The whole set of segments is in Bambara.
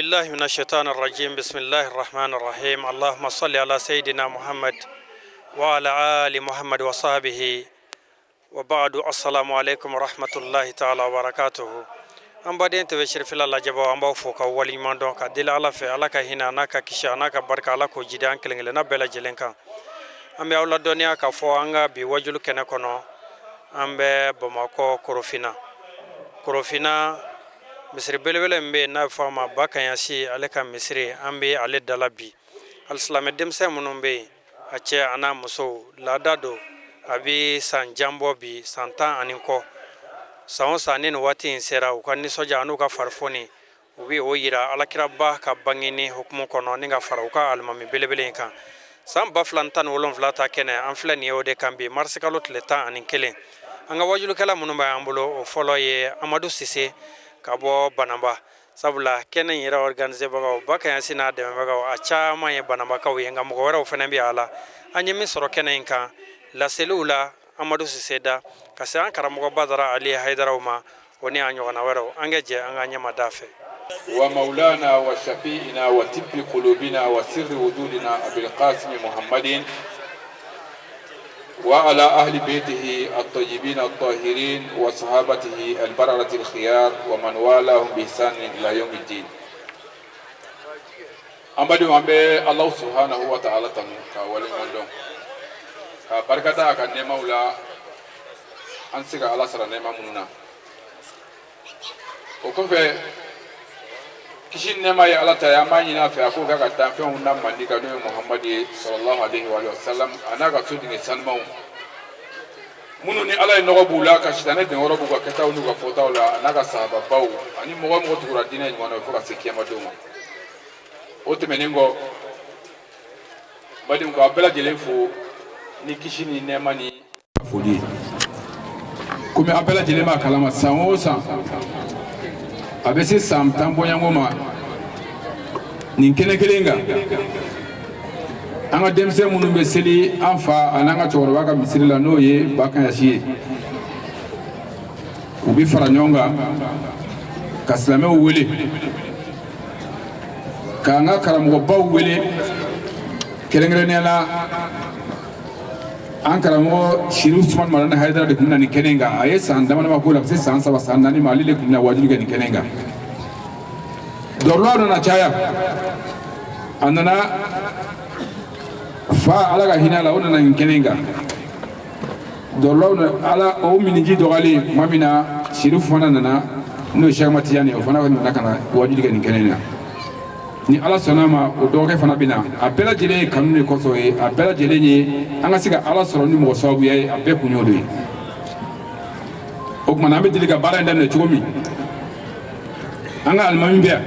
بالله من الشيطان الرجيم بسم الله الرحمن الرحيم اللهم صل على سيدنا محمد وعلى آل محمد وصحبه وبعد السلام عليكم ورحمة الله تعالى وبركاته. An baden TV Cherifila lajɛbaw, an b'aw fo ka waleɲuman dɔn ka deli Ala fɛ, Ala ka hinɛ a n'a ka kisi a n'a ka barika, Ala k'o jidi an kelen kelenna bɛɛ lajɛlen kan. An bɛ aw ladɔnniya k'a fɔ an ka bi wajulu kɛnɛ kɔnɔ, an bɛ Bamakɔ Korofina. Korofina misiri belebele min bɛ yen n'a bɛ fɔ a ma Bakanyasi, ale ka misiri, an bɛ ale dala bi. Alisilamɛ denmisɛn minnu bɛ yen, a cɛ a n'a musow, laada don, a bɛ san jan bɔ bi, san 10 ani kɔ. San o san ni nin waati in sera, u ka nisɔndiya n'u ka farifoni, u bɛ o yira Alakiraba ka bangeni hukumu kɔnɔ ni ka fara u ka alimami belebele in kan. San 2017 ta kɛnɛ, an filɛ nin ye o de kan bi, marisikalo tile 11. An ka wajulukɛla minnu b'an bolo, o fɔlɔ ye Amadu Sise ka bɔ Banamba, sabula kɛnɛ in yɛrɛ organisebagaw, Bakanyasi n'a dɛmɛbagaw, a caman ye Banambakaw ye, nka mɔgɔ wɛrɛw fana bɛ a la. An ye min sɔrɔ kɛnɛ in kan laseliw la Amadu Sise da ka se an karamɔgɔ Badara Ali Hayidaraw ma, o ni a ɲɔgɔnna wɛrɛw, an ka jɛ an ka ɲɛma da fɛ. ومولانا وشفيئنا وطب قلوبنا وسر وجودنا أبي القاسم محمد وعلى أهل بيته الطيبين الطاهرين وصحابته البررة الخيار ومن والاهم بإحسان إلى يوم الدين. An badenw, an bɛ Alahu subhanahu wa ta'ala tanu ka waleɲuman dɔn ka barika da a ka nɛɛmaw la, an tɛ se ka Ala sara nɛɛma minnu na. O kɔfɛ, kisi ni nɛɛma ye Ala ta ye, an b'a ɲini a fɛ a k'o kɛ ka danfɛnw na mandi kan, n'o ye Muhamadu ye sallallahu alaihi wa sallam, a n'a ka so dingɛ sanumaw minnu ni Ala ye nɔgɔ b'u la ka sitanɛ dɛnkɔrɔ b'u ka kɛtaw n'u ka fɔtaw la, a n'a ka sahababaw ani mɔgɔ o mɔgɔ tugura diinɛ ɲuman na fo ka se kiyama don ma. O tɛmɛnen kɔ, badenw, k'aw bɛɛ lajɛlen fo ni kisi ni nɛɛma ni foli ye. Komi aw bɛɛ lajɛlen b'a kalama, san o san, a bɛ se san 10 bɔɲɔgɔnko ma, nin kɛnɛ kelen kan, an ka denmisɛn minnu bɛ seli an fa ani an ka cɛkɔrɔba ka misiri la, n'o ye Bakanyasi ye, u bɛ fara ɲɔgɔn kan ka silamɛw wele, k'an ka karamɔgɔbaw wele, kɛrɛnkɛrɛnnenya la an karamɔgɔ Siri Usumani Madani Hayidara de tun bɛ na nin kɛnɛ in kan. A ye san dama dama k'o la, a bɛ se san 3, san 4 ma, ale de tun bɛna wajuli kɛ nin kɛnɛ in kan. Dɔrɔlaw nana caya, a nana fa, Ala ka hinɛ la, o nana nin kɛnɛ in kan. Dɔrɔlaw ala o miniji dɔgɔyalen tuma min na, Sirifu fana nana, n'o ye Sɛkɛma Tijani ye, o fana nana ka na wajuli kɛ nin kɛnɛ in na. Ni Ala sɔnna a ma, o dɔgɔkɛ fana bɛ na. A bɛɛ lajɛlen ye kanu de kosɔn ye, a bɛɛ lajɛlen ye an ka se ka Ala sɔrɔ ni mɔgɔ sababuya ye, a bɛɛ kun y'o de ye. O tuma na, an bɛ deli ka baara in daminɛ cogo min, an ka alimami bɛ yan,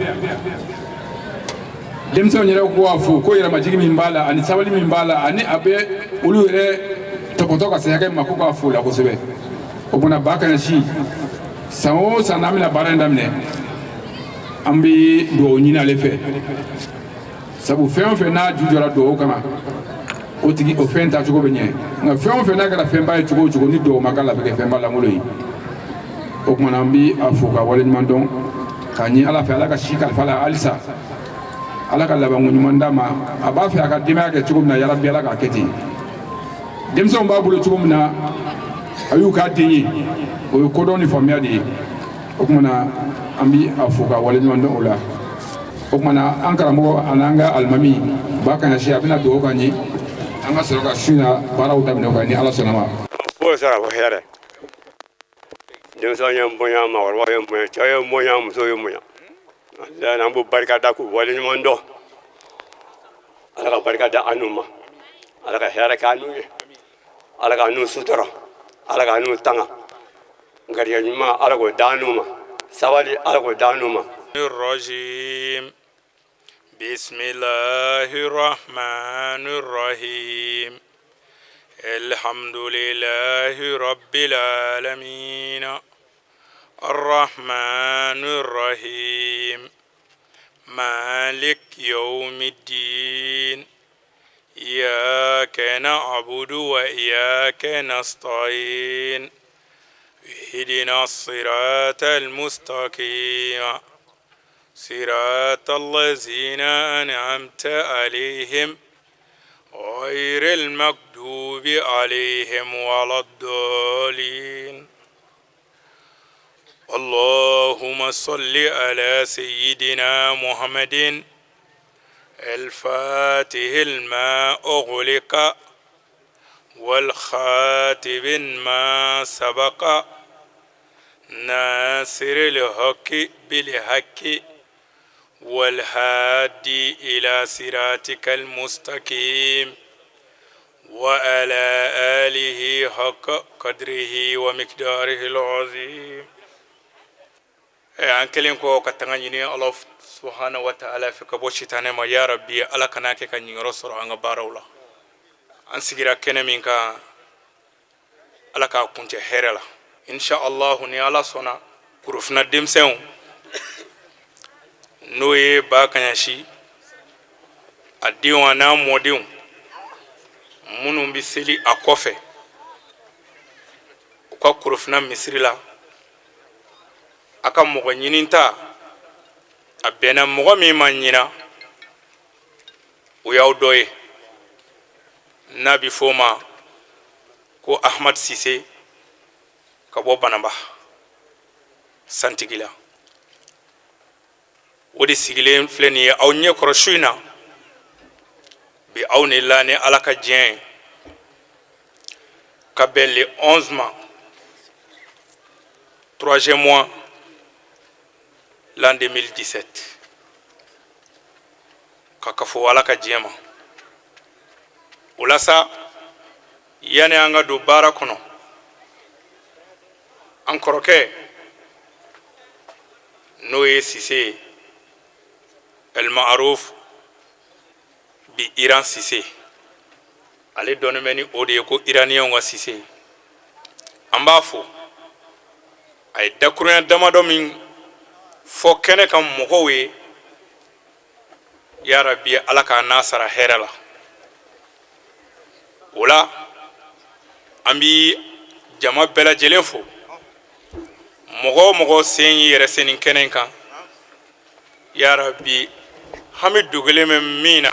denmisɛnw yɛrɛ ko a fo ko yɛrɛmajigi min b'a la ani sabali min b'a la, ani a bɛ olu yɛrɛ tɔpɔtɔ ka se hakɛ min ma, ko k'a fo la kosɛbɛ. O tuma na, Bakanyasi, san o san n'an bɛna baara in daminɛ, an bɛ dugawu ɲini ale fɛ, sabu fɛn o fɛn n'a ju jɔra dugawu kama, o tigi o fɛn taacogo bɛ ɲɛ. Nka fɛn o fɛn n'a kɛra fɛnba ye cogo o cogo, ni dugawu ma k'a la, a bɛ kɛ fɛnba lankolon ye. O tuma na, an bɛ a fo ka waleɲuman dɔn k'a ɲini Ala fɛ, Ala ka si kalifa la halisa, Ala ka labanko ɲuman d'a ma. A b'a fɛ a ka denbaya kɛ cogo min na, yarabi Ala k'a kɛ ten. Denmisɛnw b'a bolo cogo min na, a y'u k'a den ye, o ye kodɔn ni faamuya de ye. O tuma na, an bɛ a fo ka waleɲuman dɔn o la. O tuma na, an karamɔgɔ ani an ka alimami Bakanyasi, a bɛna dugawu k'an ye, an ka sɔrɔ ka su in na baaraw daminɛ o kan, ni Ala sɔnna ma. Foyi sara fo hɛrɛ. Denmisɛnw ye n bonya, maakɔrɔbaw ye n bonya, cɛw ye n bonya, musow ye n bonya. An b'u barika da k'u waleɲuman dɔn. Ala ka barika da an n'u ma, Ala ka hɛrɛ k'an n'u ye, Ala k'an n'u sutura, Ala k'an n'u tanga, garijɛgɛ ɲuman Ala k'o d'an n'u ma, sabali Ala k'o d'an n'u ma. الرجيم بسم الله الرحمن الرحيم الحمد لله رب العالمين الرحمن الرحيم مالك يوم الدين إياك نعبد وإياك نستعين اهدنا الصراط المستقيم. صراط الذين أنعمت عليهم غير المغضوب عليهم ولا الضالين. اللهم صل على سيدنا محمد الفاتح لما أغلق والخاتم لما سبق ناصر الحق بالحق والهادي إلى صراطك المستقيم وعلى آله حق قدره ومقداره العظيم. An kɛlen kɔ ka tanga ɲini Ala subahana wa taala fɛ ka bɔ sitanɛ ma, ya rabi, Ala kana kɛ ka ɲinyɔrɔ sɔrɔ an ka baaraw la. An sigira kɛnɛ min kan, Ala k'a kuncɛ hɛrɛ la, insha allahu. Ni Ala sɔnna, Korofina denmisɛnw, n'o ye Ba Kaɲasi a denw a n'a mɔdenw minnu bɛ seli a kɔfɛ u ka Korofina misiri la, a ka mɔgɔ ɲinita a bɛnna mɔgɔ min ma ɲina, o y'aw dɔ ye, n'a bɛ f'o ma ko Ahmad Sise ka bɔ Banaba Santigila. O de sigilen filɛ nin ye aw ɲɛ kɔrɔ su in na bi, aw ni la ni Ala ka diɲɛ ye, ka bɛn le 11 ma, troisième mois, l'an 2017, ka kafo Ala ka diɲɛ ma. O la sa, yanni an ka don baara kɔnɔ, an kɔrɔkɛ, n'o ye Sise ye, El Maaruf bi Iran Sise, ale dɔnnen bɛ ni o de ye ko Iraniyɛnw ka Sise, an b'a fo. A ye dakurunya damadɔ min fɔ kɛnɛ kan mɔgɔw ye, ya rabi, Ala k'a n'a sara hɛrɛ la. O la, an bi jama bɛɛ lajɛlen fo, mɔgɔ o mɔgɔ sen y'i yɛrɛ se nin kɛnɛ in kan. Ya rabi, hami dogolen bɛ min na,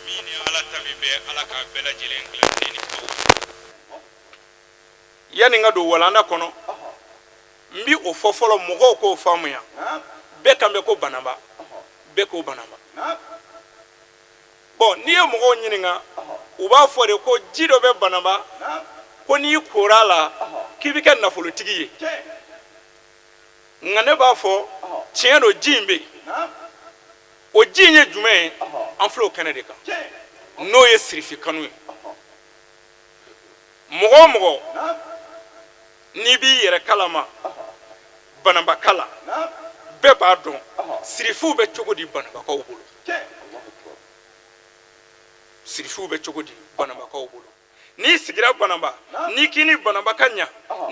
min ni Ala ta bi bɛn, Ala k'a bɛɛ lajɛlen dilan ne ni aw. Yanni n ka don walanda kɔnɔ, n bi o fɔ fɔlɔ, mɔgɔw k'o faamuya. Bɛɛ kan bɛ ko Banaba, bɛɛ ko Banaba. Bɔn, n'i ye mɔgɔw ɲininka, u b'a fɔ de ko ji dɔ bɛ Banaba, ko n'i kora a la k'i bɛ kɛ nafolotigi ye. Nka ne b'a fɔ, tiɲɛ don, ji in bɛ yen. O ji in ye jumɛn ye? An filɛ o kɛnɛ de kan, n'o ye sirifi kanu ye. Mɔgɔ o mɔgɔ n'i b'i yɛrɛ kalama Banabaka la, bɛɛ b'a dɔn sirifiw bɛ cogo di Banabakaw bolo. Sirifiw bɛ cogo di Banabakaw bolo? N'i sigira Banaba, n'i k'i ni Banaba ka ɲa,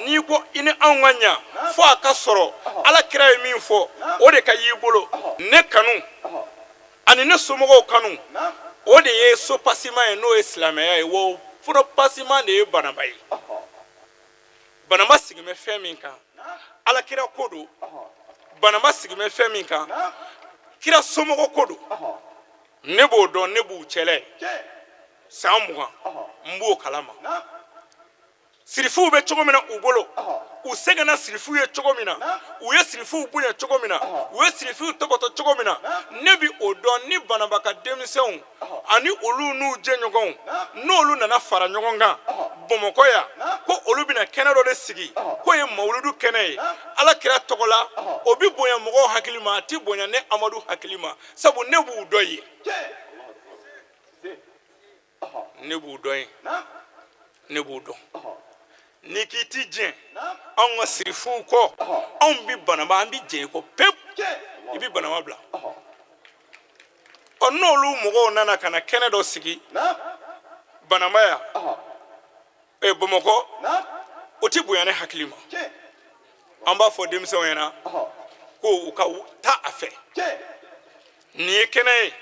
n'i ko i ni anw ka ɲa, fo a ka sɔrɔ Ala kira ye min fɔ, o de ka y'i bolo. Ne kanu ani ne somɔgɔw kanu, o de ye soubassement ye, n'o ye silamɛya ye. Wa o fondement de ye Banaba ye. Banaba sigin bɛ fɛn min kan, Ala kira ko don. Banaba sigin bɛ fɛn min kan, kira somɔgɔ ko don. Ne b'o dɔn, ne b'u cɛlɛ san 20, n b'o kalama. Sirifiw bɛ cogo min na u bolo, u sɛgɛnna sirifiw ye cogo min na, u ye sirifiw bonya cogo min na, u ye sirifiw tɔbɔtɔ cogo min na, ne bi o dɔn. Ni Banaba ka denmisɛnw ani olu n'u jɛɲɔgɔnw, n'olu nana fara ɲɔgɔn kan Bamakɔ yan, ko olu bɛna kɛnɛ dɔ de sigi, k'o ye mawuludu kɛnɛ ye Ala kira tɔgɔ la, o bi bonya mɔgɔw hakili ma, a ti bonya ne Amadu hakili ma, sabu ne b'u dɔn yen, ne b'u dɔn yen, ne b'u dɔn. N'i k'i ti jɛn anw ka sirifuw kɔ, anw bi Banaba, an bi jɛn i kɔ pewu, i bi Banaba bila. Ɔ, n'olu mɔgɔw nana ka na kɛnɛ dɔ sigi Banaba yan, Bamakɔ, o ti bonya ne hakili ma. An b'a fɔ denmisɛnw ɲɛna ko u ka taa a fɛ. Nin ye kɛnɛ ye,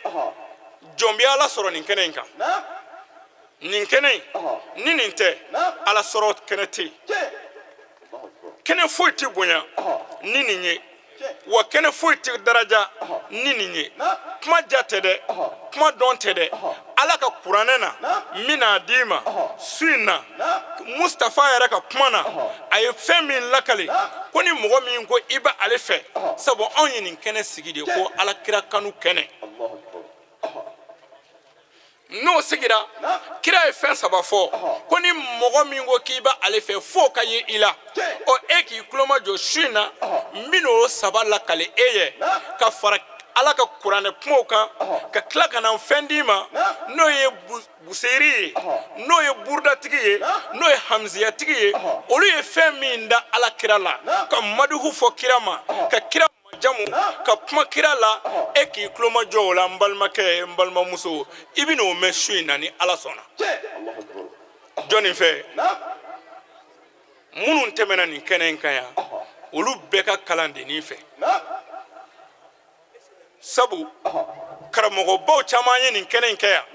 jɔn bɛ Ala sɔrɔ nin kɛnɛ in kan? Nin kɛnɛ in ni nin tɛ, Ala sɔrɔ kɛnɛ tɛ yen. Kɛnɛ foyi tɛ bonya ni nin ye. Wa kɛnɛ foyi tɛ daraja ni nin ye. Kuma ja tɛ dɛ, kuma dɔn tɛ dɛ. Ala ka kuranɛ na n bɛna d'i ma su in na, Mustafa yɛrɛ ka kuma na, a ye fɛn min lakale ko ni mɔgɔ min ko i bɛ ale fɛ, sabu anw ye nin kɛnɛ sigi de ko ala kira kanu kɛnɛ. N'o sigira, kira ye fɛn saba fɔ ko ni mɔgɔ min ko k'i bɛ ale fɛ, f'o ka ye i la. Ɔ, e k'i tulomajɔ su in na, n bɛn'o saba lakale e ye ka fara ala ka kuranɛ kumaw kan, ka tila ka na fɛn d'i ma, n'o ye Buseyiri ye, n'o ye burudatigi ye, n'o ye hamziyatigi ye. Olu ye fɛn min da ala kira la, ka maduhu fɔ kira ma, ka kira jamu, ka kuma kira la, e k'i tulomajɔ o la. N balimakɛ, n balimamuso, i bɛn'o mɛn su in na ni ala sɔnna. Jɔnni fɛ? Minnu tɛmɛna nin kɛnɛ in kan yan, olu bɛɛ ka kalandennin fɛ, sabu karamɔgɔbaw caman ye nin kɛnɛ in kɛ yan.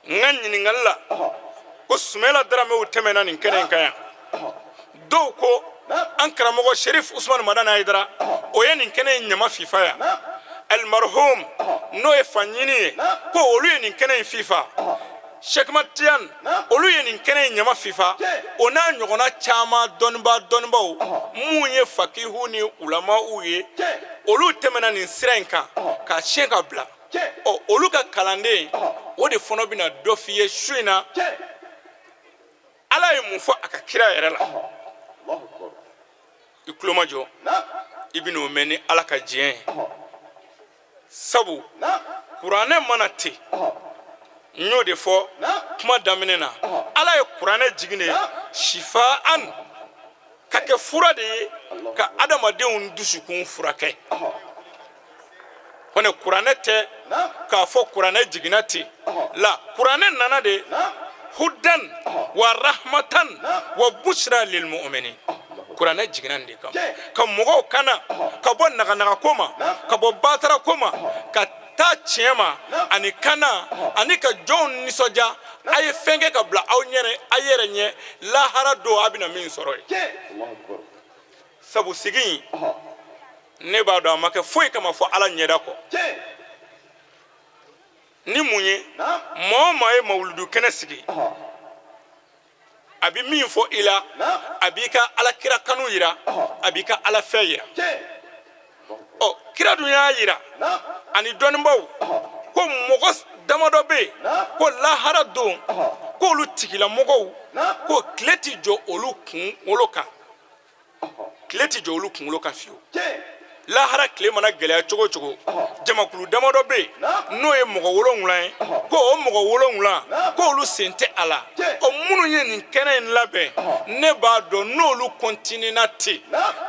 N ka ɲininkali la ko Sumela Daramew tɛmɛna nin kɛnɛ in kan yan, dɔw ko an karamɔgɔ Sherif Usman Madani Hayidara, o ye nin kɛnɛ in ɲama fifa yan. Almarhum, n'o ye faɲini ye, ko olu ye nin kɛnɛ in fifa. Sɛkima Tiyan, olu ye nin kɛnɛ in ɲama fifa. O n'a ɲɔgɔnna caman, dɔnnibaa dɔnnibaaw minnu ye fakihu ni ulamaw ye, olu tɛmɛna nin sira in kan k'a siɲɛ ka bila. Ɔ, olu ka kalanden o de fana bɛna dɔ f'i ye su in na, ala ye mun fɔ a ka kira yɛrɛ la. I tulomajɔ, i bɛn'o mɛn ni ala ka diɲɛ ye, sabu kuranɛ mana ten, n y'o de fɔ kuma daminɛ na, ala ye kuranɛ jigin de shifaan, ka kɛ fura de ye ka adamadenw dusukun furakɛ. Kɔni kuranɛ tɛ k'a fɔ kuranɛ jiginna ten la, kuranɛ nana de hudan wa rahmatan wa bushra lil mu'minin. Kuranɛ jiginna nin de kama, ka mɔgɔw kana ka bɔ naganagako ma, ka bɔ batarako ma, ka taa tiɲɛ ma ani kana ani ka jɔnw nisɔndiya. A ye fɛn kɛ ka bila aw ɲɛ, a yɛrɛ ɲɛ, lahara don a bɛna min sɔrɔ yen. Sabu sigi in, ne b'a dɔn a ma kɛ foyi kama fɔ ala ɲɛda kɔ. Ni mun ye? Maa o maa ye mawuludu kɛnɛ sigi, a bɛ min fɔ i la, a b'i ka ala kira kanu yira, a b'i ka ala fɛ yira. Ɔ, kira dun y'a yira ani dɔnnibaaw ko mɔgɔ damadɔ bɛ yen ko lahara don, k'olu tigilamɔgɔw ko tile ti jɔ olu kunkolo kan, tile ti jɔ olu kunkolo kan fiyewu. Lahara tile mana gɛlɛya cogo o cogo, jamakulu damadɔ bɛ yen, n'o ye mɔgɔ 7 ye, ko o mɔgɔ 7, k'olu sen tɛ a la. Ɔ, minnu ye nin kɛnɛ in labɛn, ne b'a dɔn n'olu kɔntinena ten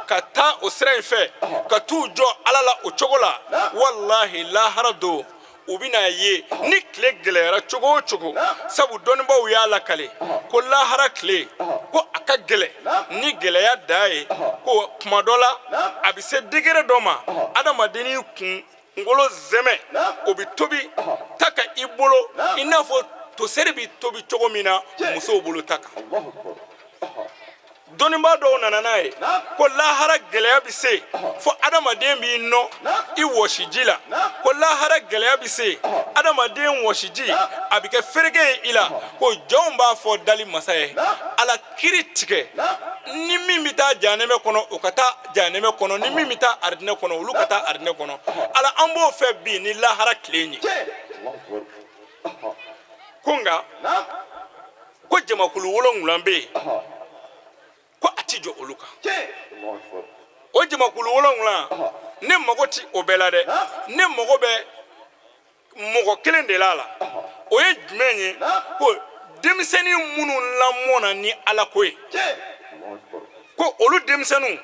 ka taa o sira in fɛ, ka t'u jɔ ala la o cogo la, walahi, lahara don u bɛna ye ni tile gɛlɛyara cogo o cogo. Sabu dɔnnibaaw y'a lakale ko lahara tile ko a ka gɛlɛn ni gɛlɛya da ye, ko tuma dɔ la a bɛ se degré dɔ ma, adamadennin kunkolo zɛmɛ o bɛ tobi ta ka i bolo i n'a fɔ toseri bɛ tobi cogo min na musow bolo ta kan. Dɔnnibaa dɔw nana n'a ye ko lahara gɛlɛya bɛ se fo adamaden b'i nɔ i wɔsiji la, ko lahara gɛlɛya bɛ se adamaden wɔsiji a bɛ kɛ fereke ye i la, ko jɔnw b'a fɔ dali masa ye: ala, kiri tigɛ, ni min bɛ taa jahanɛmɛ kɔnɔ, o ka taa jahanɛmɛ kɔnɔ, ni min bɛ taa arijinɛ kɔnɔ, olu ka taa arijinɛ kɔnɔ. Ala, an b'o fɛ bi ni lahara tile ye. Ko nka ko jamakulu 7 bɛ yen ko a ti jɔ olu kan. O jamakulu 7, ne mago ti o bɛɛ la dɛ, ne mago bɛ mɔgɔ kelen de la. La o ye jumɛn ye? Ko denmisɛnnin minnu lamɔna ni ala ko ye, ko olu denmisɛnninw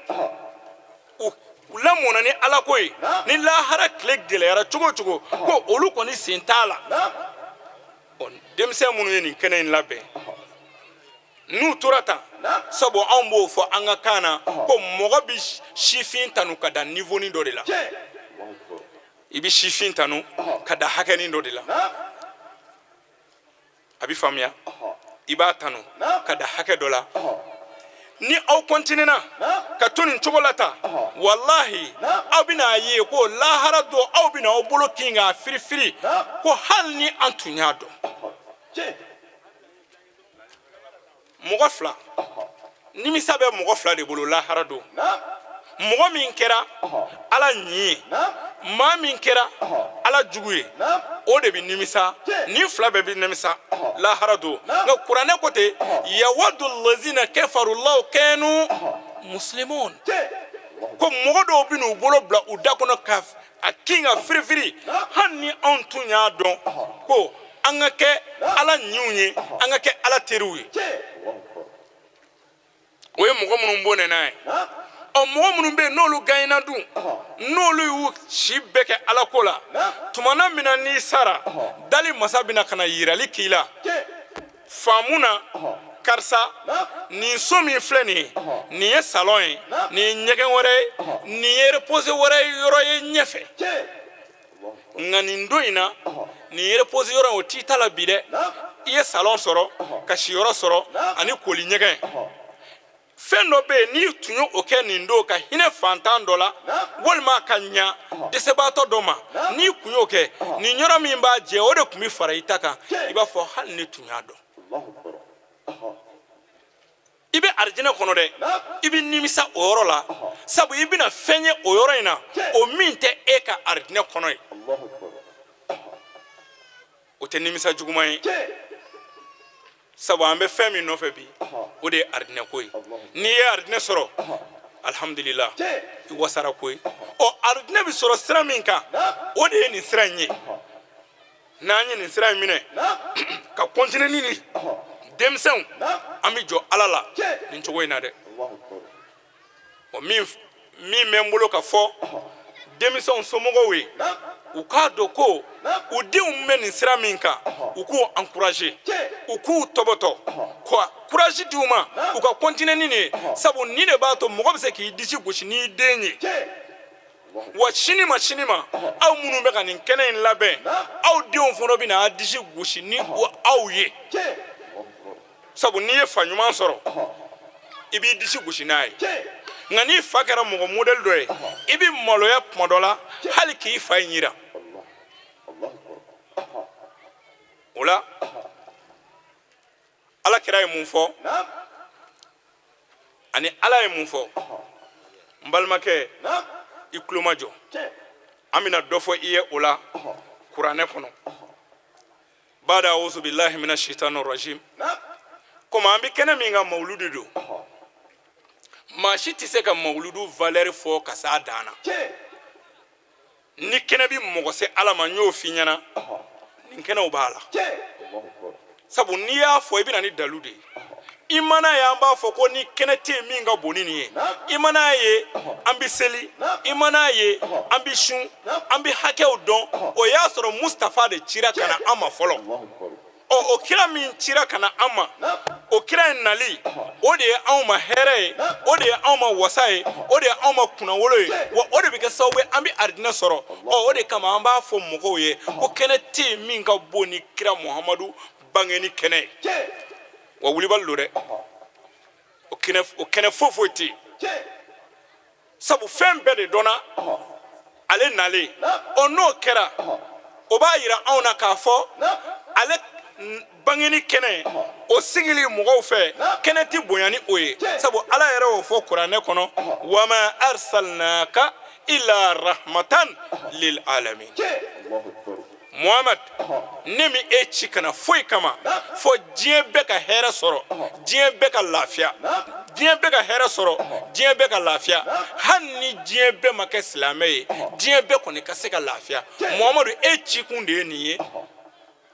u lamɔna ni ala ko ye, ni lahara tile gɛlɛyara cogo o cogo, ko olu kɔni sen t'a la. Ɔ, denmisɛn minnu ye nin kɛnɛ in labɛn, n'u tora tan, sabu anw b'o fɔ an ka kan na ko mɔgɔ bɛ sifin tanu ka da niveau dɔ de la, i bɛ sifin tanu ka da hakɛnin dɔ de la, a bɛ faamuya, i b'a tanu ka da hakɛ dɔ la. Ni aw kɔntinena ka to nin cogo la tan, walahi, aw bɛna a ye ko lahara don, aw bɛna aw bolo kin k'a firifiri ko hali ni an tun y'a dɔn. Mɔgɔ fila, nimisa bɛ mɔgɔ fila de bolo lahara don: mɔgɔ min kɛra Ala ɲin ye, maa min kɛra Ala jugu ye, o de bɛ nimisa. Nin fila bɛɛ bɛ nimisa lahara don. Nka Kuranɛ ko ten: yawadu lazina kafaru law kanu muslimun. Ko mɔgɔ dɔw bɛ n'u bolo bila u da kɔnɔ ka a kin ka firifiri: hali ni anw tun y'a dɔn ko an ka kɛ Ala ɲinw ye, an ka kɛ Ala teriw ye. O ye mɔgɔ minnu bɔnɛ n'a ye. Ɔ, mɔgɔ minnu bɛ yen n'olu gaɲɛna dun, n'olu y'u si bɛɛ kɛ Ala ko la, tumana min na n'i sara, dali masa bɛna ka na yirali k'i la faamu na: karisa, nin so min filɛ nin ye, nin ye salon ye, nin ye ɲɛgɛn wɛrɛ ye, nin ye repose wɛrɛ yɔrɔ ye ɲɛfɛ. Nka nin don in na, nin ye repose yɔrɔ in, o t'i ta la bi dɛ. I ye salon sɔrɔ, ka siyɔrɔ sɔrɔ ani koli ɲɛgɛn. Fɛn dɔ bɛ yen, n'i tun ye o kɛ nin don, ka hinɛ fantan dɔ la walima ka ɲa dɛsɛbaatɔ dɔ ma, n'i tun y'o kɛ, nin yɔrɔ min b'a jɛ, o de tun bɛ fara i ta kan. I b'a fɔ hali ne tun y'a dɔn. I bɛ arijinɛ kɔnɔ dɛ, i bɛ nimisa o yɔrɔ la, sabu i bɛna fɛn ye o yɔrɔ in na, o min tɛ e ka arijinɛ kɔnɔ ye. O tɛ nimisa juguman ye, sabu an bɛ fɛn min nɔfɛ bi, o de ye arijinɛ ko ye. N'i ye arijinɛ sɔrɔ, alihamudulila, i wasara ko ye. Ɔ, arijinɛ bɛ sɔrɔ sira min kan, o de ye nin sira in ye. N'an ye nin sira in minɛ ka kɔntine ni nin denmisɛnw, an bɛ jɔ Ala la nin cogo in na dɛ. Ɔ, min min bɛ n bolo ka fɔ denmisɛnw somɔgɔw ye, u k'a dɔn ko u denw bɛ nin sira min kan, u k'u encourager, u k'u tɔbɔtɔ, ka courage di u ma, u ka continuer ni nin ye, sabu nin de b'a to mɔgɔ bɛ se k'i disi gosi n'i den ye. Wa sini ma, sini ma, aw minnu bɛ ka nin kɛnɛ in labɛn, aw denw fana bɛ na a disi gosi ni aw ye, sabu n'i ye fa ɲuman sɔrɔ, i b'i disi gosi n'a ye. Nka n'i fa kɛra mɔgɔ modèle dɔ ye, i bɛ maloya tuma dɔ la hali k'i fa in yira o la. Ala kira ye mun fɔ ani Ala ye mun fɔ? N balimakɛ, i tulo majɔ, an bɛna dɔ fɔ i ye o la Kuranɛ kɔnɔ. Bada auzu billahi mina shaitani rajim. Komi an bɛ kɛnɛ min kan, mawuludu don, maa si tɛ se ka mawuludu valeur fɔ ka s'a dan na. Ni kɛnɛ bɛ mɔgɔ se Ala ma, n y'o f'i ɲɛna, nin kɛnɛw b'a la, sabu n'i y'a fɔ, i bɛ na ni dalu de ye. I mana ye an b'a fɔ ko ni kɛnɛ tɛ yen min ka bon ni nin ye. I mana ye an bɛ seli, i mana ye an bɛ sun, an bɛ hakɛw dɔn, o y'a sɔrɔ Mustafa de cira ka na an ma fɔlɔ. Ɔ, o kira min cira ka na an ma, o kira in nali, o de ye anw ma hɛrɛ ye, o de ye anw ma wasa ye, o de ye anw ma kunnawolo ye, wa o de bɛ kɛ sababu ye an bɛ arijinɛ sɔrɔ. Ɔ, o de kama an b'a fɔ mɔgɔw ye ko kɛnɛ tɛ yen min ka bon ni kira Muhamadu bangeni kɛnɛ ye. Wa wulibali don dɛ, o kɛnɛ foyi foyi tɛ yen, sabu fɛn bɛɛ de dɔnna ale nalen. Ɔ, n'o kɛra, o b'a yira anw na k'a fɔ ale bangeni kɛnɛ, o sigili mɔgɔw fɛ, kɛnɛ tɛ bonya ni o ye, sabu Ala yɛrɛ y'o fɔ Kuranɛ kɔnɔ: wama arsalnaka illa rahmatan lil alamin. Muhamad, ne min e ci ka na foyi kama fo diɲɛ bɛɛ ka hɛrɛ sɔrɔ, diɲɛ bɛɛ ka lafiya, diɲɛ bɛɛ ka hɛrɛ sɔrɔ, diɲɛ bɛɛ ka lafiya. Hali ni diɲɛ bɛɛ ma kɛ silamɛ ye, diɲɛ bɛɛ kɔni ka se ka lafiya. Muhamadu, e cikun de ye nin ye.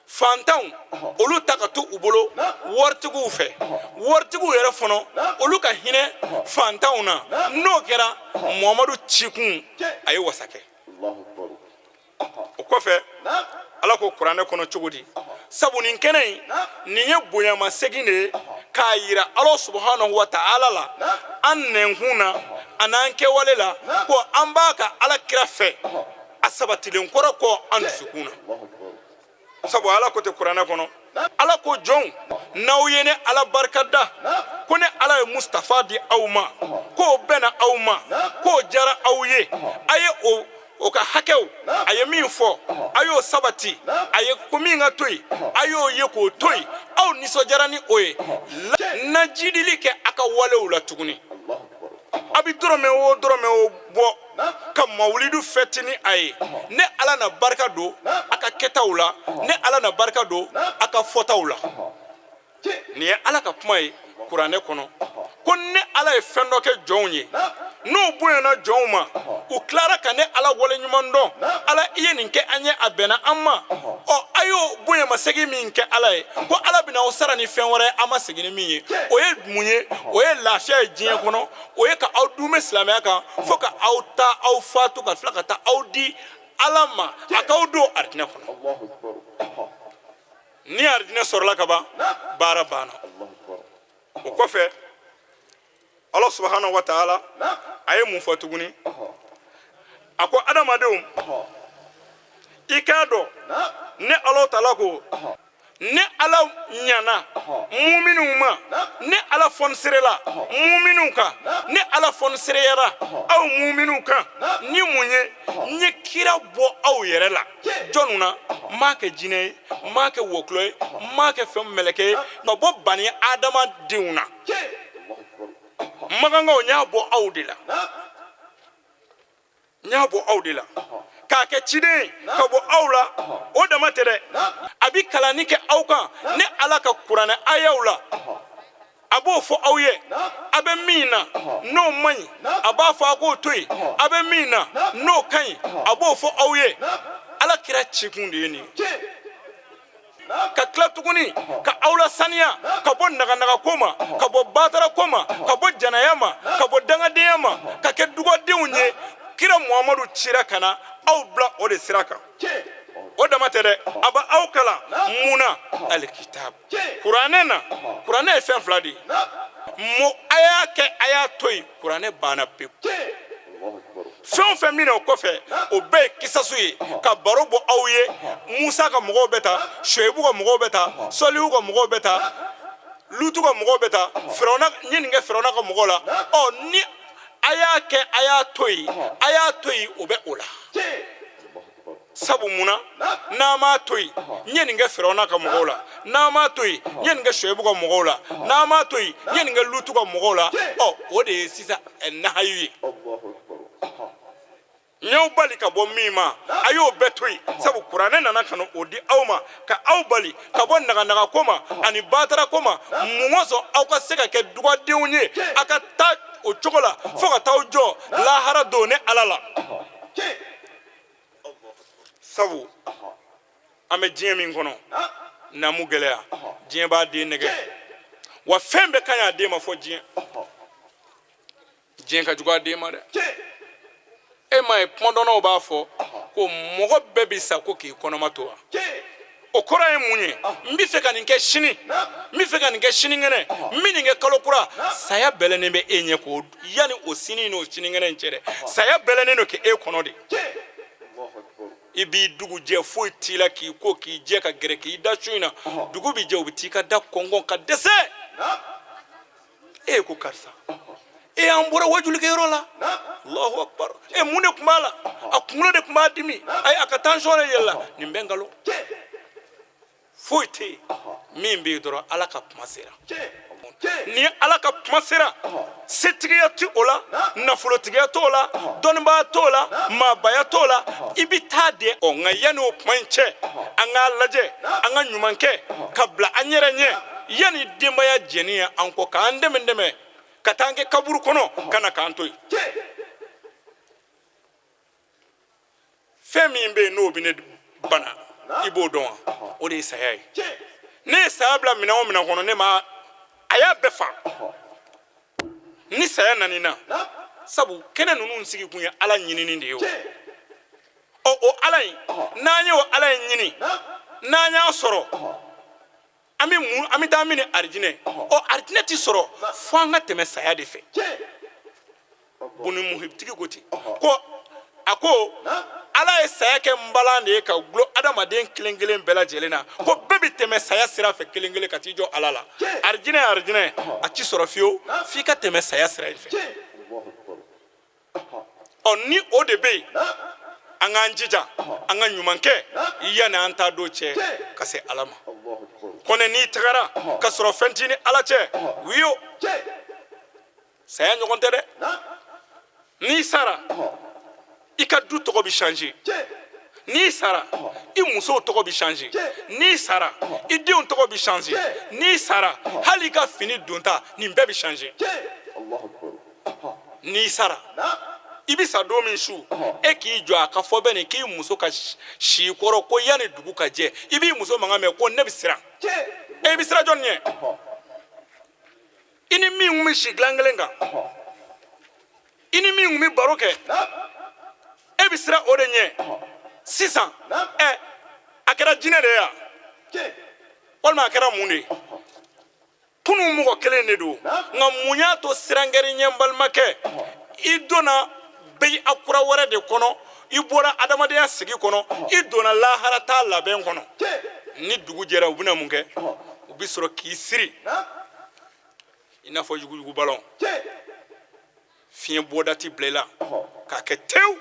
Fantanw, olu ta ka to u bolo waritigiw fɛ, waritigiw yɛrɛ fana, olu ka hinɛ fantanw na. N'o kɛra, Muhamadu cikun, a ye wasa kɛ. O kɔfɛ, Ala ko Kuranɛ kɔnɔ cogo di? Sabu nin kɛnɛ in, nin ye bonyamasegin de ye k'a yira Ala subhanahu wa ta'ala la, an nɛnkun na an'an kɛwale la, ko an b'a ka Ala kira fɛ a sabatilen kɔrɔ kɔ an dusukun na, sabu Ala ko tɛ Kuranɛ kɔnɔ. Ala ko jɔnw, n'aw ye ne Ala barika da ko ne Ala ye Mustafa di aw ma, k'o bɛnna aw ma, k'o diyara aw ye, a ye o ka hakɛw, a ye min fɔ a y'o sabati, a ye ko min ka to yen a y'o ye k'o to yen, aw nisɔndiyara ni o ye, na jidili kɛ a ka walew la tuguni. A bɛ dɔrɔmɛ o dɔrɔmɛ o bɔ ka mawulidu fɛti ni a ye, ne Ala na barika don a ka kɛtaw la, ne Ala na barika don a ka fɔtaw la. Nin ye Ala ka kuma ye kuranɛ kɔnɔ, ko ne Ala ye fɛn dɔ kɛ jɔnw ye, n'o bonyana jɔnw ma, u tilara ka ne Ala waleɲuman dɔn. Ala, i ye nin kɛ an ye, a bɛnna an ma. Ɔ, a y'o bonyamasegin min kɛ Ala ye, ko Ala bɛna aw sara ni fɛn wɛrɛ ye a ma segin ni min ye. O ye mun ye? O ye lafiya ye diɲɛ kɔnɔ, o ye ka aw dunbɛ silamɛya kan fo ka aw ta aw fatu ka tila ka taa aw di Ala ma, a k'aw don arijinɛ kɔnɔ. Ni arijinɛ sɔrɔla ka ban, baara banna. O kɔfɛ, Ala subahana wa taala a ye mun fɔ tuguni? A ko adamadenw, i k'a dɔn ne Ala taala ko ne Ala ɲana muminuw ma, ne Ala fɔniserela muminuw kan, ne Ala fɔnisereyara aw muminuw kan ni mun ye? N ye kira bɔ aw yɛrɛ la. Jɔnw na? N m'a kɛ jinɛ ye, n m'a kɛ wɔkulɔ ye, n m'a kɛ fɛn mɛlɛkɛ ye, ka bɔ bani adamadenw na. Makankaw, n y'a bɔ aw de la, n y'a bɔ aw de la k'a kɛ ciden ye ka bɔ aw la. O dama tɛ dɛ, a bɛ kalanni kɛ aw kan ne Ala ka kuranɛ ayaw la, a b'o fɔ aw ye. A bɛ min na n'o man ɲi, a b'a fɔ a k'o to yen. A bɛ min na n'o ka ɲi, a b'o fɔ aw ye. Ala kira cikun de ye nin ye. Ka tila tuguni ka aw lasaniya ka bɔ naganagako ma, ka bɔ batarako ma, ka bɔ janaya ma, ka bɔ dangadenya ma, ka kɛ dugadenw ye. Kira Muhamadu cira ka na aw bila o de sira kan. O dama tɛ dɛ, a bɛ aw kalan mun na? Alikitabu, kuranɛ na. Kuranɛ ye fɛn fila de ye. Mo a y'a kɛ, a y'a to yen, kuranɛ banna pewu. Fɛn o fɛn min na o kɔfɛ, o bɛɛ ye kisasu ye ka baro bɔ aw ye. Musa ka mɔgɔw bɛ ta, Suebu ka mɔgɔw bɛ ta, Sɔlihu ka mɔgɔw bɛ ta, Lutu ka mɔgɔw bɛ ta, Firawuna, n ye nin kɛ Firawuna ka mɔgɔw la. Ɔ, ni a y'a kɛ, a y'a to yen, a y'a to yen, o bɛ o la. Sabu mun na? N'a m'a to yen, n ye nin kɛ Firawuna ka mɔgɔw la, n'a m'a to yen, n ye nin kɛ Suebu ka mɔgɔw la, n'a m'a to yen, n ye nin kɛ Lutu ka mɔgɔw la. Ɔ, o de ye sisan nahayu ye. N y'aw bali ka bɔ min ma, a y'o bɛɛ to yen, sabu kuranɛ nana ka na o di aw ma, ka aw bali ka bɔ naganagako ma ani batarako ma. Mun kosɔn? Aw ka se ka kɛ dugadenw ye, a ka taa o cogo la fo ka t'aw jɔ lahara don ne Ala la. Sabu an bɛ diɲɛ min kɔnɔ, namu gɛlɛya, diɲɛ b'a den nɛgɛ, wa fɛn bɛɛ ka ɲi a den ma fɔ diɲɛ. Diɲɛ ka jugu a den ma dɛ. E m'a ye kumadɔnnaw b'a fɔ ko mɔgɔ bɛɛ bɛ sa ko k'i kɔnɔma to wa? O kɔrɔ ye mun ye? N bɛ fɛ ka nin kɛ sini, n bɛ fɛ ka nin kɛ sinikɛnɛ, n bɛ nin kɛ kalo kura. Saya bɛlɛnnen bɛ e ɲɛ k'o yanni o sini n'o sinikɛnɛ in cɛ dɛ, saya bɛlɛnnen don k'e kɔnɔ de. I b'i dugu jɛ, foyi t'i la, k'i ko k'i jɛ ka gɛrɛ k'i da su in na, dugu bɛ jɛ, u bɛ t'i ka da kɔnkɔn ka dɛsɛ. E ko karisa, e an bɔra wajulikɛyɔrɔ la, Allahu akbar, e mun de tun b'a la? A kunkolo de tun b'a dimi, ayi, a ka tension de yɛlɛla. Nin bɛɛ nkalon, foyi tɛ yen. Min bɛ yen dɔrɔn, Ala ka kuma sera. Ni Ala ka kuma sera, setigiya tɛ o la, nafolotigiya t'o la, dɔnnibaa t'o la, maabaya t'o la, i bɛ taa de. Ɔ, nka yanni o kuma in cɛ, an k'a lajɛ an ka ɲuman kɛ ka bila an yɛrɛ ɲɛ, yanni denbaya jɛni ye an kɔ k'an dɛmɛ dɛmɛ ka taa an kɛ kaburu kɔnɔ ka na k'an to yen. Fɛn min bɛ yen n'o bɛ ne bana, i b'o dɔn wa? O de ye saya ye. Ne ye saya bila minɛn o minɛn kɔnɔ, ne ma a y'a bɛɛ fa. Ni saya nana i na, sabu kɛnɛ ninnu sigi kun ye Ala ɲinini de ye. O ɔ, o Ala in, n'an ye o Ala in ɲini, n'an y'a sɔrɔ, an bɛ mun? An bɛ taa min ni arijinɛ. Ɔ, arijinɛ ti sɔrɔ fo an ka tɛmɛ saya de fɛ. Buni muhibitigi ko ten ko a ko Ala ye saya saya kɛ nbalan de ye ka dulon adamaden kelen kelen bɛɛ lajɛlen na, ko bɛɛ bɛ tɛmɛ saya sira fɛ kelen kelen ka t'i jɔ Ala la. Arijinɛ, arijinɛ a ti sɔrɔ fiyewu f'i ka tɛmɛ saya sira in fɛ. Ɔ, ni o de bɛ yen, an k'an jija, an ka ɲuman kɛ yanni an ta don cɛ ka se Ala ma. Kɔnɛ, n'i tagara ka sɔrɔ fɛn t'i ni Ala cɛ, wiyo, saya ɲɔgɔn tɛ dɛ. N'i sara, i ka du tɔgɔ bɛ changer. N'i sara, i musow tɔgɔ bɛ changer. N'i sara, i denw tɔgɔ bɛ changer. N'i sara, hali i ka fini donta, nin bɛɛ bɛ changer. N'i sara, i bɛ sa don min su, e k'i jɔ a ka fɔ bɛ nin k'i muso ka si kɔrɔ ko yanni dugu ka jɛ, i b'i muso mankan mɛn ko ne bɛ siran. E bɛ siran jɔnni ɲɛ? I ni min kun bɛ si dilan kelen kan, i ni min kun bɛ baro kɛ, e bɛ siran o de ɲɛ sisan. Ɛ, a kɛra jinɛ de ye wa, walima a kɛra mun de ye? Kunun mɔgɔ kelen de don, nka mun y'a to siran kɛr'i ɲɛ? N balimakɛ, i donna bɛɛ a kura wɛrɛ de kɔnɔ. I bɔra adamadenya sigi kɔnɔ, i donna lahara taa labɛn kɔnɔ. Ni dugu jɛra, u bɛna mun kɛ? U bɛ sɔrɔ k'i siri i n'a fɔ yuguyugu balɔn, fiɲɛ bɔda ti bila i la, k'a kɛ tewu.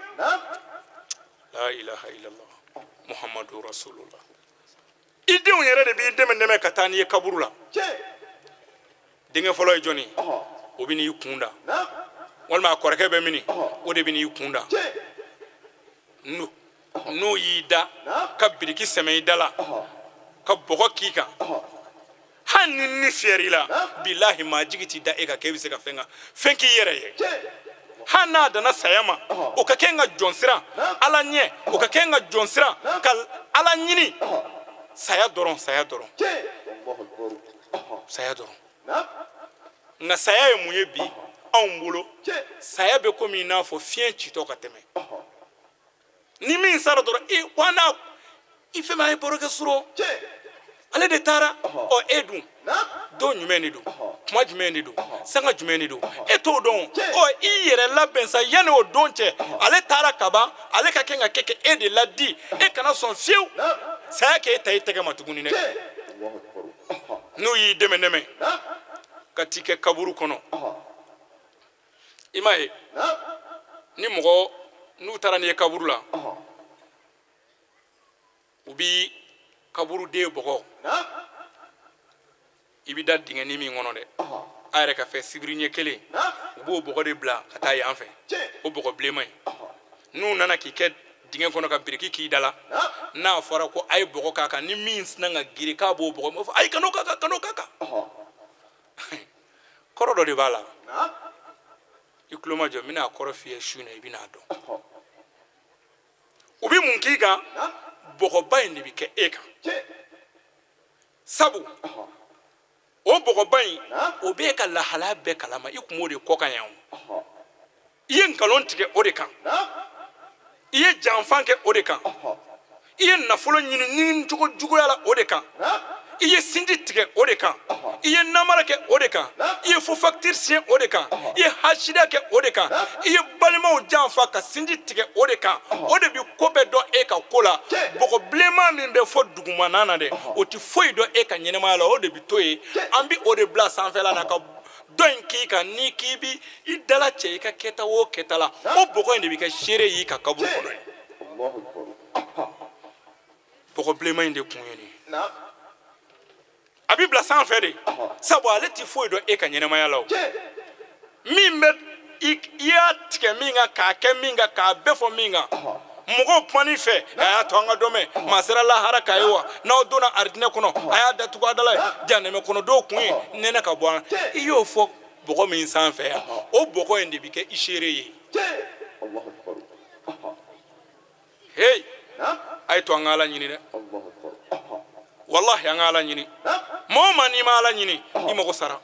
La ilaha illallah Muhammadu rasulullah. I denw yɛrɛ de b'i dɛmɛ dɛmɛ ka taa n'i ye kaburu la. Denkɛ fɔlɔ ye jɔnni? O bɛ n'i kun da, walima a kɔrɔkɛ bɛ mini, o de bɛ n'i kun da. N'o y'i da ka biriki sɛmɛ i da la, ka bɔgɔ k'i kan, hali ni ni fiyɛr'i la, bilahi, maa jigi t'i da e kan k'e bɛ se ka fɛn kan fɛn k'i yɛrɛ ye. Hali n'a danna saya ma, o ka kɛ n ka jɔn siran Ala ɲɛ, o ka kɛ n ka jɔn siran ka Ala ɲini. Saya dɔrɔn, saya dɔrɔn, saya dɔrɔn. Nka saya ye mun ye bi anw bolo? Saya bɛ komi i n'a fɔ fiɲɛ citɔ ka tɛmɛ. Ni min sara dɔrɔn, e ko an n'a i fɛn min a ye baro kɛ surɔ, ale de taara. Ɔ, e dun, don jumɛn de don, kuma jumɛn de don, sanga jumɛn de don, e t'o dɔn. Ɔ, i yɛrɛ labɛn sa yanni o don cɛ. Ale taara kaban, ale ka kɛ ka kɛ e de ladi. E kana sɔn fiyewu saya k'e ta i tɛgɛ ma tuguni dɛ. N'u y'i dɛmɛ dɛmɛ ka t'i kɛ kaburu kɔnɔ, i m'a ye, ni mɔgɔ n'u taara n'i ye kaburu la, u bi kaburuden bɔgɔ, i bɛ da dingɛni min kɔnɔ dɛ, a yɛrɛ ka fɛ sibiri ɲɛ kelen, u b'o bɔgɔ de bila ka taa yan fɛ, o bɔgɔ bilenman in. N'u nana k'i kɛ dingɛ kɔnɔ ka biriki k'i da la, n'a fɔra ko a ye bɔgɔ k'a kan, ni min sinna ka girin k'a b'o bɔgɔ, b'a fɔ ayi, kan'o k'a kan, kan'o k'a kan. Kɔrɔ dɔ de b'a la. I tulo ma jɔ, n bɛna a kɔrɔ f'i ye su in na, i bɛna a dɔn. U bɛ mun k'i kan? Bɔgɔba in de bɛ kɛ e kan, sabu o bɔgɔba in, o b'e ka lahalaya bɛɛ kalama. I kun b'o de kɔ kan yan. O, i ye nkalon tigɛ o de kan, i ye janfan kɛ o de kan, i ye nafolo ɲini ɲini cogo juguya la o de kan, i ye sinji tigɛ o de kan, i ye namara kɛ o de kan, i ye faux facture signé o de kan, i ye hasida kɛ o de kan, i ye balimaw janfa ka sinji tigɛ o de kan. O de bi ko bɛɛ dɔn e ka ko la. Bɔgɔ bilenman min bɛ fɔ dugumana na dɛ, o ti foyi dɔn e ka ɲɛnɛmaya la. O de bi to yen, an bi o de bila sanfɛla la ka dɔ in k'i kan. Ni k'i bi i dala cɛ i ka kɛta o kɛta la, o bɔgɔ in de bi kɛ seere y'i ka kaburu kɔnɔ ye. Bɔgɔ bilenman in de kun ye nin ye. A bi bila sanfɛ de, sabu ale ti foyi dɔn e ka ɲɛnɛmaya la. O min bɛ i y'a tigɛ min kan, k'a kɛ min kan, k'a bɛɛ fɔ min kan, mɔgɔw kumani fɛ, a y'a to an ka dɔ mɛn. Maa sera lahara k'a ye wa? N'aw donna arijinɛ kɔnɔ, a y'a datugu a da la ye. Janɛmɛ kɔnɔ dɔw kun ye nɛnɛ ka bɔ an. I y'o fɔ bɔgɔ min sanfɛ yan, o bɔgɔ in de bi kɛ i seere ye. Hey, a ye to an ka Ala ɲini dɛ. Walahi, an ka Ala ɲini. Maa o maa, n'i ma Ala ɲini, i mago sara.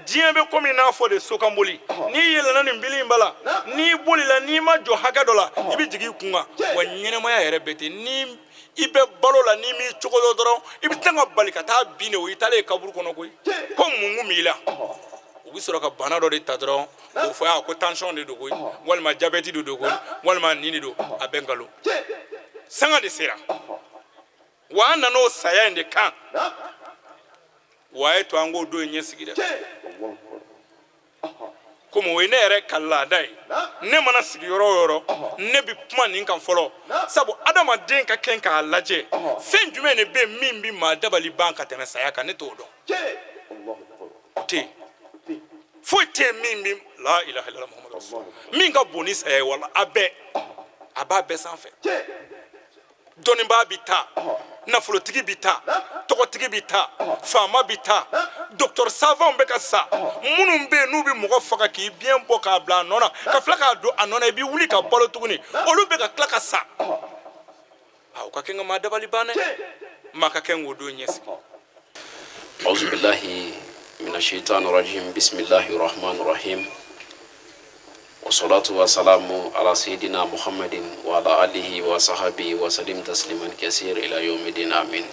Diɲɛ bɛ komi i n'a fɔ de sokanboli. N'i yɛlɛnna nin bili in ba la, n'i bolila, n'i ma jɔ hakɛ dɔ la, i bɛ jigin i kun kan. Wa ɲɛnɛmaya yɛrɛ bɛɛ ten. Ni i bɛ balo la, n'i m'i cogo dɔn dɔrɔn, i bɛ tila ka bali ka taa bin de. O y'i taalen ye kaburu kɔnɔ koyi. Ko mun kun b'i la? U bɛ sɔrɔ ka bana dɔ de ta dɔrɔn k'o fɔ a ko tension de don koyi, walima diabète de don koyi, walima nin de don. A bɛɛ nkalon. Sanga de sera wa an nana o saya in de kan. Wa a ye to an k'o don in ɲɛsigi dɛ, komi o ye ne yɛrɛ ka laada ye. Ne mana sigi yɔrɔ o yɔrɔ, ne bɛ kuma nin kan fɔlɔ, sabu adamaden ka kɛn k'a lajɛ fɛn jumɛn de bɛ yen min bɛ maa dabali ban ka tɛmɛ saya kan. Ne t'o dɔn, o tɛ yen, foyi tɛ yen min bɛ la ilaha illallah muhammadu rasulullah min ka bon ni saya ye. Wala a bɛɛ, a b'a bɛɛ sanfɛ. Dɔnnibaa bi taa, nafolotigi bi taa, tɔgɔtigi bi taa, faama bi taa, docteur savant bɛ ka sa, minnu bɛ yen n'u bɛ mɔgɔ faga k'i biɲɛ bɔ k'a bila a nɔ na, ka tila k'a don a nɔ na, i bɛ wuli ka balo tuguni, olu bɛ ka tila ka sa. A o ka kɛ n ka maa dabali ban dɛ, maa ka kɛ n k'o don ɲɛsigi. أعوذ بالله من الشيطان الرجيم. بسم الله الرحمن الرحيم، والصلاة والسلام على سيدنا محمد وعلى آله وصحبه وسلم تسليما كثيرا إلى يوم الدين، آمين.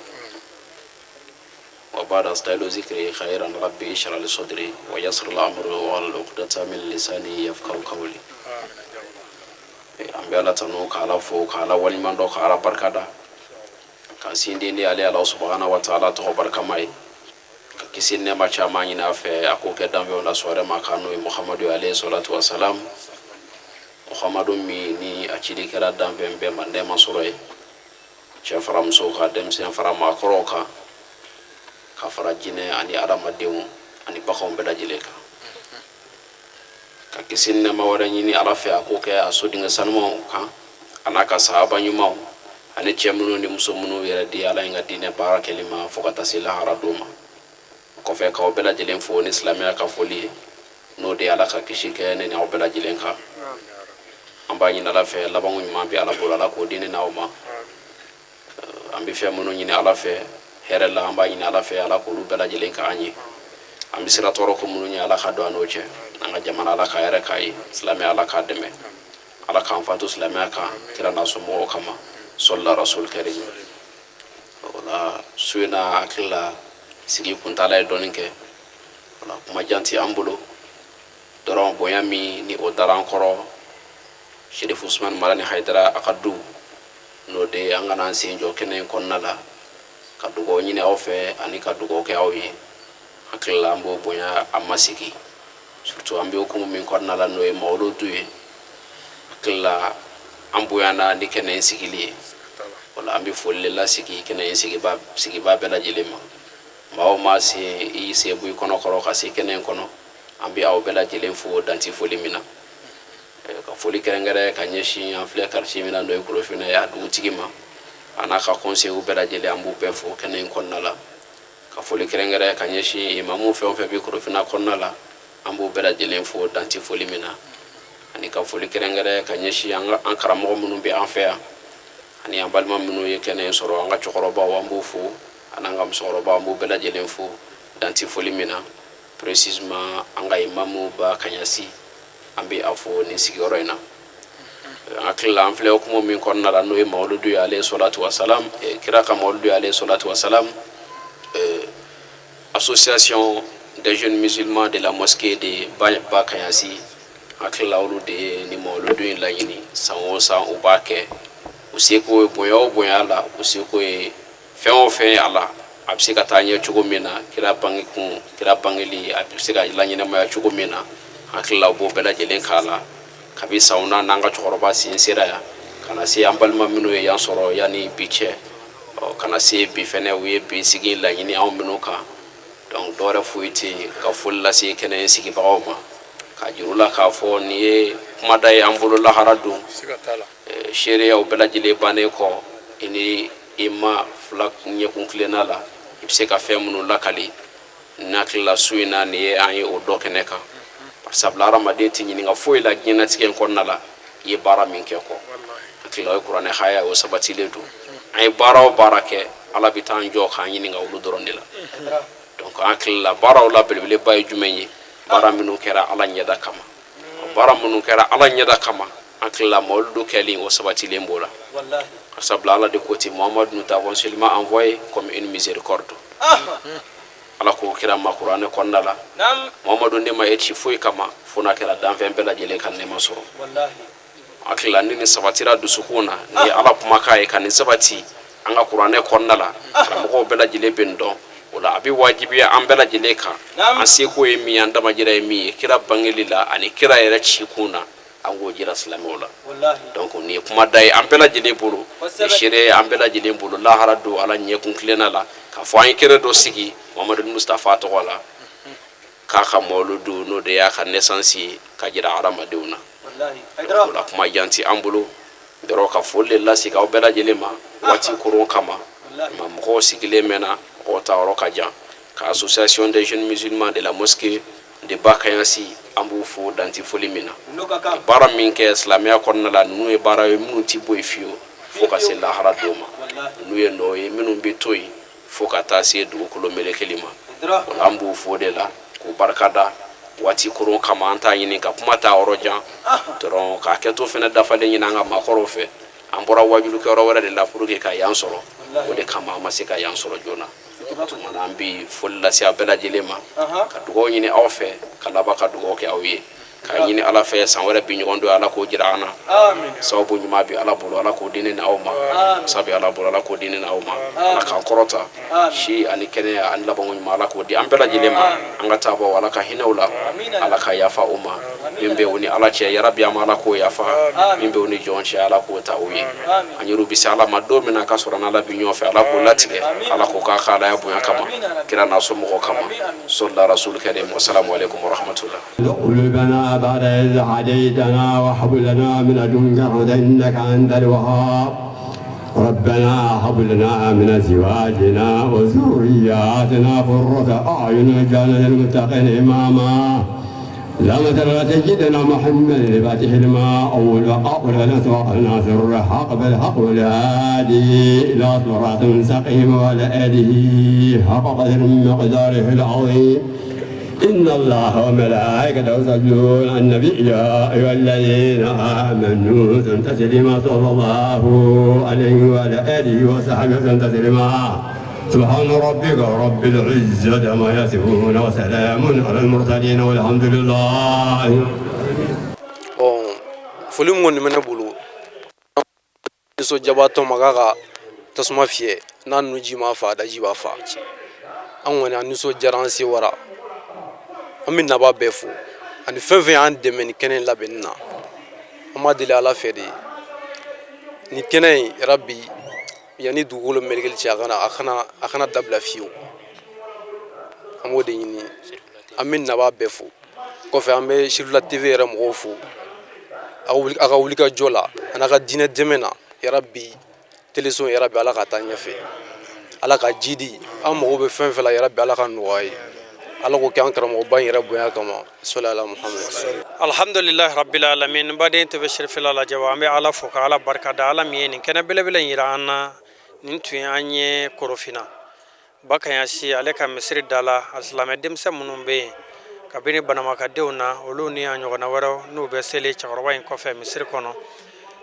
وبعد، أستهل ذكري خيرا، ربي اشرح لي صدري ويسر لي أمري واحلل عقدة من لساني يفقهوا قولي. An bɛ Ala tanu, k'Ala fo, k'Ala waleɲuman dɔn, k'Ala barika da, k'an sinsin ni ale Ala subahana wa taala tɔgɔ barikama ye, ka kisi nɛɛma caman ɲini a fɛ, a k'o kɛ danfɛnw la sɔrɔ ma k'an n'o ye Muhamadu ye alayhi salatu wa salam. Muhamadu min ni a cili kɛra danfɛn bɛɛ ma nɛɛma sɔrɔ ye, cɛ fara musow kan, denmisɛn fara maakɔrɔw kan, ka fara jinɛ ani adamadenw ani baganw bɛɛ lajɛlen kan, ka kisi nɛɛma wɛrɛ ɲini Ala fɛ, a k'o kɛ a sodenkɛ sanumanw kan, a n'a ka sahaba ɲumanw ani cɛ minnu ni muso minnu yɛrɛ di Ala in ka diinɛ baara kɛli ma fo ka taa se lahara don ma. O kɔfɛ, k'aw bɛɛ lajɛlen fo ni silamɛya ka foli ye, n'o de ye Ala ka kisi kɛ ne ni aw bɛɛ lajɛlen kan. An b'a ɲini Ala fɛ, labanko ɲuman bɛ Ala bolo, Ala k'o di ne n'aw ma. An bɛ fɛn minnu ɲini Ala fɛ hɛrɛ la, an b'a ɲini Ala fɛ, Ala k'olu bɛɛ lajɛlen k'an ye. An bɛ sira tɔɔrɔ ko minnu ɲɛ, Ala ka don an n'o cɛ. An ka jamana, Ala ka hɛrɛ k'a ye. Silamɛya, Ala k'a dɛmɛ. Ala k'an fatu silamɛya kan, kira n'a somɔgɔw kama, sɔlila rasul karim. O la, su in na, hakili la sigi kuntaala ye dɔɔnin kɛ. O la, kuma jan tɛ an bolo dɔrɔn. Bonya min ni o dara an kɔrɔ, Sherifu Usman Marani Hayidara a ka du, n'o de ye an kana an sen jɔ kɛnɛ in kɔnɔna la ka dugawu ɲini aw fɛ ani ka dugawu kɛ aw ye. Hakili la an b'o bonya a masigi, surtout an bɛ hukumu min kɔnɔna la, n'o ye mawuludu ye. Hakili la an bonyana ni kɛnɛ in sigili ye. O la, an bɛ foli de lasigi kɛnɛ in sigiba bɛɛ lajɛlen ma. Maa o maa sen i sen bɔ i kɔnɔ kɔrɔ ka se kɛnɛ in kɔnɔ, an bɛ aw bɛɛ lajɛlen fo danti foli min na. Ka foli kɛrɛnkɛrɛn ka ɲɛsin an filɛ quartier min na, n'o ye Korofina ye, a dugutigi ma, a n'a ka conseillers bɛɛ lajɛlen, an b'u bɛɛ fo kɛnɛ in kɔnɔna la. Ka foli kɛrɛnkɛrɛn ka ɲɛsin imamu fɛn o fɛn bɛ Korofina kɔnɔna la, an b'u bɛɛ lajɛlen fo danti foli min na. Ani ka foli kɛrɛnkɛrɛn ka ɲɛsin an karamɔgɔ minnu bɛ an fɛ yan ani an balima minnu ye kɛnɛ in sɔrɔ, an ka cɛkɔrɔbaw, an b'u fo, ani an ka musokɔrɔbaw, an b'u bɛɛ lajɛlen fo danti foli min na. Précisément, an ka imamu ba Kaɲasi, an bɛ a fo nin sigiyɔrɔ in na. An hakili la an filɛ hukumu min kɔnɔna la, n'o ye mawuludu ye alayhi salatu wasalam, kira ka mawuludu ye alayhi salatu wasalam, Association des jeunes musulmans de la mosquée de Ba Kayasi, hakili la olu de ye ni mawuludu in laɲini. San o san u b'a kɛ. U seko ye bonya o bonya la, u seko ye fɛn o fɛn ye a la, a bɛ se ka taa ɲɛ cogo min na, kira bange kun, kira bangeli a bɛ se ka laɲɛnamaya cogo min na, hakili la u b'o bɛɛ lajɛlen k'a la. Kabi sanw na n'an ka cɛkɔrɔba sen sera yan, ka na se an balima minnu ye yan sɔrɔ yanni bi cɛ, ɔ ka na se bi fɛnɛ, u ye bi sigi laɲini anw minnu kan. Donc dɔwɛrɛ foyi tɛ yen, ka foli lase kɛnɛ in sigibagaw ma, k'a jira u la k'a fɔ nin ye kumada ye an bolo lahara don. Seereyaw bɛɛ lajɛlen bannen kɔ, i ni i ma fila ɲɛkun tilenna la, i bɛ se ka fɛn minnu lakali, n hakili la su in na nin ye an ye o dɔ kɛnɛ kan. Sabula hadamaden tɛ ɲininka foyi la diɲɛnatigɛ in kɔnɔna la i ye baara min kɛ kɔ. Hakili la o ye kuranɛ haya, o sabatilen don. An ye baara o baara kɛ, Ala bɛ taa an jɔ k'an ɲininka olu dɔrɔn de la. Donc an hakili la baaraw la belebeleba ye jumɛn ye? Baara minnu kɛra Ala ɲɛda kama. Baara minnu kɛra Ala ɲɛda kama, an hakili la mawuludu kɛli, o sabatilen b'o la. Sabula Ala de ko ten: Muhamadu, nous t'avons seulement envoyé comme une miséricorde. Ala ko kira ma kuranɛ kɔnɔna la: Muhamadu, ne ma e ci foyi kama fo n'a kɛra danfɛn bɛɛ lajɛlen ka nɛɛma sɔrɔ. Hakili la ni nin sabatira dusukun na, ni ye Ala kumakan ye ka nin sabati an ka kuranɛ kɔnɔna la, karamɔgɔw bɛɛ lajɛlen bɛ nin dɔn. O la a bɛ wajibiya an bɛɛ lajɛlen kan, an seko ye min ye, an damajira ye min ye, kira bangeli la ani kira yɛrɛ ci kun na, an k'o jira silamɛw la. Donc nin ye kuma da ye an bɛɛ lajɛlen bolo, nin seere ye an bɛɛ lajɛlen bolo lahara don Ala ɲɛkun tilenna la, k'a fɔ an ye kɛnɛ dɔ sigi Mamadu Mustafa tɔgɔ la, k'a ka mawuludu, n'o de y'a ka naissance ye, ka jira hadamadenw na. O la kuma jan ti an bolo dɔrɔn, ka foli de lasegin aw bɛɛ lajɛlen ma waati koron kama. Ma mɔgɔw sigilen mɛnna, mɔgɔw ta yɔrɔ ka jan. Ka Association des jeunes musulmans de la mosquée de Bakayasi, an b'u fo danti foli min na. Baara min kɛ silamɛya kɔnɔna la, ninnu ye baara ye minnu ti bɔ yen fiyewu fo ka se lahara don ma. Ninnu ye nɔ ye minnu bɛ to yen fo ka taa se dugukolo melekeli ma. O la an b'u fo de la k'u barika da. Waati koron kama, an t'a ɲini ka kuma ta yɔrɔ jan dɔrɔn, k'a kɛto fana dafalen ɲini an ka maakɔrɔw fɛ. An bɔra wajulikɛyɔrɔ wɛrɛ de la pour que ka yan sɔrɔ, o de kama an ma se ka yan sɔrɔ joona. Tuma na an bɛ foli lase a bɛɛ lajɛlen ma, ka dugawu ɲini aw fɛ, ka laban ka dugawu kɛ aw ye, k'a ɲini Ala fɛ san wɛrɛ bi ɲɔgɔn don, Ala k'o jira an na. Sababu ɲuman bi Ala bolo, Ala k'o di ne ni aw ma. Sabu Ala bolo, Ala k'o di ne ni aw ma. Ala k'an kɔrɔta si ani kɛnɛya ani labanko ɲuman, Ala k'o di an bɛɛ lajɛlen ma. An ka taabaw, Ala ka hinɛ u la, Ala ka yafa u ma. Min bɛ u ni Ala cɛ, yarabi an ma, Ala k'o yafa. Min bɛ u ni jɔn cɛ, Ala k'o ta u ye. An yɛrɛw bɛ se Ala ma don min na ka sɔrɔ n'Ala bi ɲɔgɔn fɛ, Ala k'o latigɛ, Ala k'o k'a ka Alaya bonya kama, kira n'a somɔgɔw kama. Sɔlila rasul karim. Wasalamu alaikum warahmatullah. قلوبنا بعد إذ هديتنا وهب لنا من لدنك رحمة إنك أنت الوهاب. ربنا هب لنا من أزواجنا وذرياتنا قرة أعين واجعلنا للمتقين إماما. اللهم صل على سيدنا محمد الفاتح لما أول وقابل الأسواق الناصر الحق بالحق والهادي إلى صراط مستقيم وعلى آله حق قدر مقداره العظيم. إن الله وملائكته يصلون على النبي يا أيها الذين آمنوا سلم تسليما. صلى الله عليه وعلى آله وصحبه وسلم تسليما. سبحان ربك رب العزة عما يصفون وسلام على المرسلين والحمد لله. Bon, foli min kɔni bɛ ne bolo, nisɔndiyabaatɔ ma k'a ka tasuma fiyɛ n'a nunji ma fa, daji b'a fa. An kɔni, an nisɔndiyara, an sewara. An bɛ naba bɛɛ fo ani fɛn fɛn y'an dɛmɛ nin kɛnɛ in labɛnni na. An b'a deli Ala fɛ de, nin kɛnɛ in, yarabi, yanni dugukolo melekeli cɛ, a kana dabila fiyewu. An b'o de ɲini. An bɛ naba bɛɛ fo. Kɔfɛ, an bɛ Sirifila TV yɛrɛ mɔgɔw fo a ka wulikajɔ la a n'a ka diinɛ dɛmɛ na. Yarabi, teleso, yarabi, Ala ka taa ɲɛfɛ, Ala ka jidi. An mago bɛ fɛn fɛn la, yarabi, Ala ka nɔgɔya ye. Ala k'o kɛ an karamɔgɔba in yɛrɛ bonya kama. Sɔli ala Muhammed. Alhamdulilahi rabbil alamin. N baden tɛ bɛ Sirifila lajɛ wa, an bɛ Ala fo ka Ala barika da, Ala min ye nin kɛnɛ belebele in yira an na. Nin tun ye an ye Korofina, Bakayasi ale ka misiri da la. Alisilamɛ denmisɛn minnu bɛ yen kabini banamakadenw na, olu ni a ɲɔgɔnna wɛrɛw, n'u bɛ seli cɛkɔrɔba in kɔfɛ misiri kɔnɔ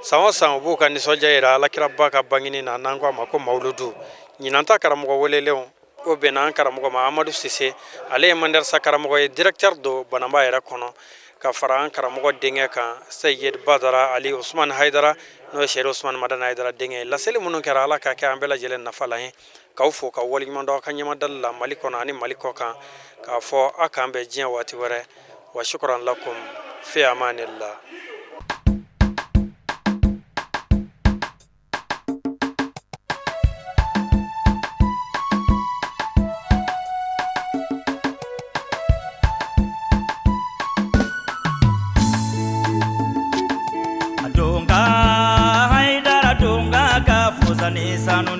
san o san, u b'u ka nisɔndiya yira Alakiraba ka bangeni na, n'an ko a ma ko mawuludu. Ɲinan ta karamɔgɔ welelenw, o bɛnna an karamɔgɔ ma, Amadu Sise. Ale ye madarasa karamɔgɔ ye, directeur don Banamba yɛrɛ kɔnɔ, ka fara an karamɔgɔ denkɛ kan, Seyid Badara Ali Usman Hayidara, n'o ye Seyid Usman Madani Hayidara denkɛ ye. Laseli minnu kɛra, Ala ka kɛ an bɛɛ lajɛlen nafa la ye. K'aw fo ka waleɲuman dɔn aw ka ɲɛmadali la Mali kɔnɔ ani Mali kɔ kan, k'a fɔ aw k'an bɛn diɲɛ waati wɛrɛ. Wa shukran lakum, fi amanillah. Donga Haidara, donga ka fusa ni sanu.